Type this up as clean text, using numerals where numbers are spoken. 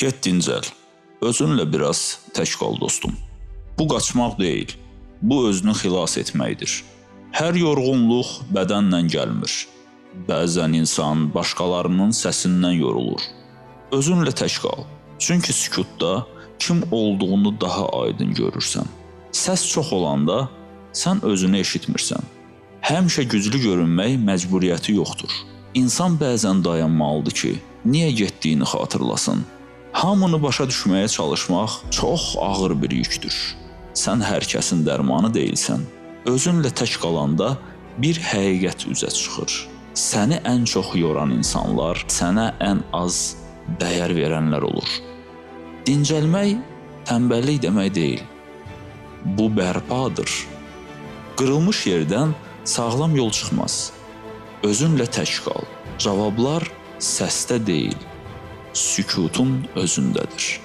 Get dincəl. Özünlə biraz tək qal dostum. Bu qaçmaq deyil. Bu özünü xilas etməkdir. Hər yorğunluq bədənlə gəlmir. Bəzən insan başqalarının səsindən yorulur. Özünlə tək qal. Çünki sükutda kim olduğunu daha aydın görürsən. Səs çox olanda sən özünü eşitmirsən. Həmişə güclü görünmək məcburiyyəti yoxdur. İnsan bəzən dayanmalıdır ki, niyə getdiyini xatırlasın. Hamını başa düşməyə çalışmaq çox ağır bir yükdür. Sən hər kəsin dərmanı deyilsən. Özünlə tək qalanda bir həqiqət üzə çıxır. Səni ən çox yoran insanlar sənə ən az dəyər verənlər olur. Dincəlmək tənbəllik demək deyil. Bu bərpadır. Qırılmış yerdən sağlam yol çıxmaz. Özünlə tək qal. Cavablar səsdə deyil, sükutun özündədir.